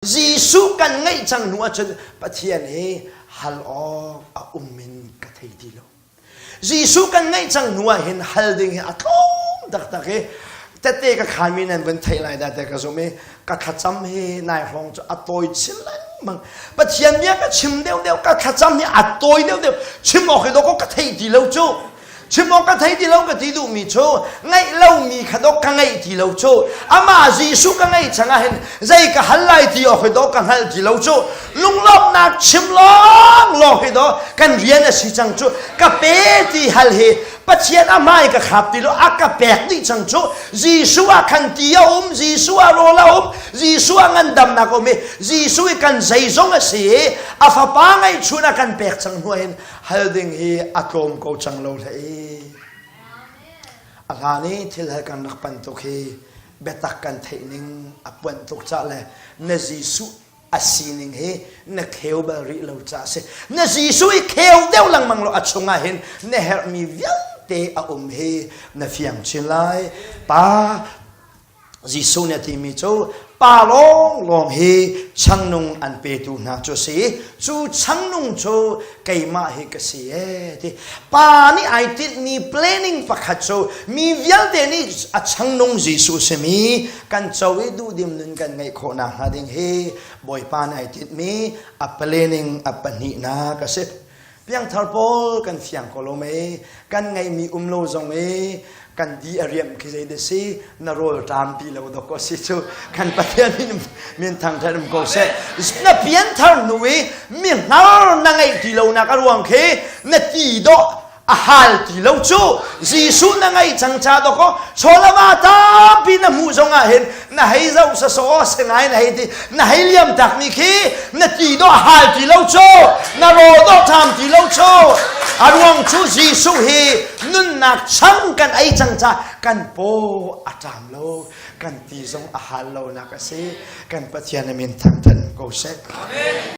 Jesuh kan ngeih cang hnu ahcun Pathian hi hal awk a um in ka thei ti lo. Jesuh kan ngeih cang hnu ah hin hal ding hi a tlawm taktak i tette ka khanmi nan vun theih lai dah te ka zum i ka thlacam hi nai hrawng cu a tawi chin lengmang. Pathian bia ka chim deuhdeuh ka thlacam hi a tawi deuhdeuh chim awk hi dawkaw ka thei ti lo cu. Chim awk ka thei ti lo ka ti duhmi cu ngeih lomi kha dawk ka ngeih ti lo cu amah Jesuh ka ngeih chang ah hin zei ka hal lai ti awk hi dawh ka hngalh ti lo cu lunglawmhnak chim lawng lawng hi dawh kan rian a si cang cu ka pe ti hal hi Pathian a hmai ka khap ti lo a ka pek dih cang cu Jesuh ah khan ti a um Jesuh ah rawl a um Jesuh ah ngandamnak a um i Jesuh i kan zeizong a si i a fapa ngeihchun a kan pek cang hnu hin hal ding hi a tlawm ko cang lo hlei. A hlan i thil hal kan rak pan tuk hi biatak kan theih ning a puanh tuk ca le na Jesuh a sining hi na kheu bal rih lo ca si. Na Jesuh i kheu deuh lengmang lo a chungah hin na herhmi vialte a um hi na fiang chin lai. Pa Jesuh nih a timi cu pa lawnglawng hi changnung an petu hna cu a si i cu changnung cu keimah hi ka si ee ti. Pa nih ai tinhmi planning pakhat cu mi vialte nih a changnung Jesuh simi kan co i duhdim nun kan ngeih khawh nakhnga ding hi Bawipa nih ai tinhmi a planning a pahnihnak a si. Piangthar pawl kan fiang ko lo mei kan ngeihmi um lo zong i kan di a riam khi zei dah si na rawl ṭam ti lo dok ko si cu kan Pathian min min thangṭhat um ko seh na pianthar hnu i mi hngar na ngeih ti lo nak a ruang khi na ti dawh a hal ti lo cu Jesuh na ngeih cang ca dawkaw chawlama tampi na hmuh zong ah hin na hei zoh sasaw sengai na hei ti na hei liam tak mi khi na ti dawh a hal ti lo cu na raw dawh ṭham ti lo cu a ruang cu Jesuh hi nunnak chang kan ei cang ca kan paw a ṭam lo kan ti zong a hal lo nak a si kan Pathian a min thangṭhat ko seh.